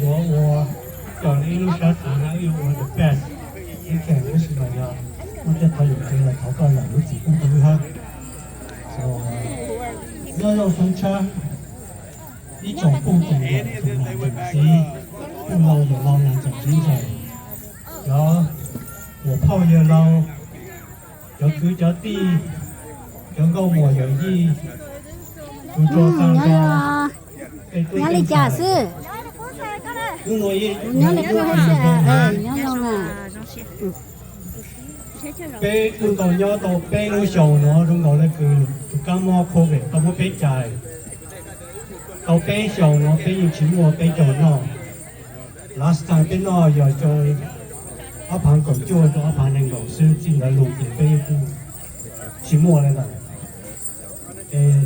yuav ua, coj ib lub sab xav no wb yuav ua the best, ib txhia tab sis mas yog muaj tej qhov yuam kev los thov koj zam lub txim pub rau wb hab. Nyob zoo sab tshab ib tsoom phooj tsoom ywg, tsoom niam tsoom txiv, phooj ywg yawm laus niam txiv ntxawm, cov muam phauj yawg laus, cov kwv cov tij, cov nkauj muam yawm yij, tus tsuas tag nrho, tej tub nyob li cas xwb? Nyob li qub xwb, nyob zoo na. Peb kuj tau nyob tau peb lub xyoos no zoo nkaus li kws tus kab mob COVID tau muab peb cais. Tau peb xyoos no peb yeej tsis muaj peb caug noj. Last time peb noj yog xyoo ob phav kaum cuaj rau ob phav nees nkaum xwb, txij ntawd los ces peb kuj tsis muaj li lawm. Es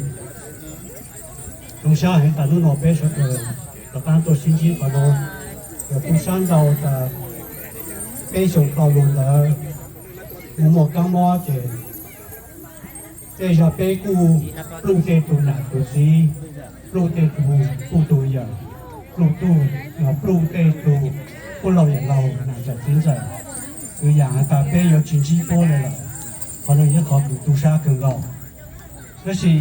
zoo sab heev tas hnub no peb sawv daws rov qab tuaj sib ntsib qhov no, yog tub sab ntau tas peb xyoo tau los ntawd mus muaj kab mob ces tej zag peb kuj pluj tej tus nam tus txiv, pluj tej tus puj tus yawm, pluj tus, pluj tej tus puj laug yawm laug nam ntxawm txiv ntxawm, kwv yam has tas peb yuav tsis ntsib puab li lawm. Qhov no yog qhov kws tu sab kawg nkaus. Tab sis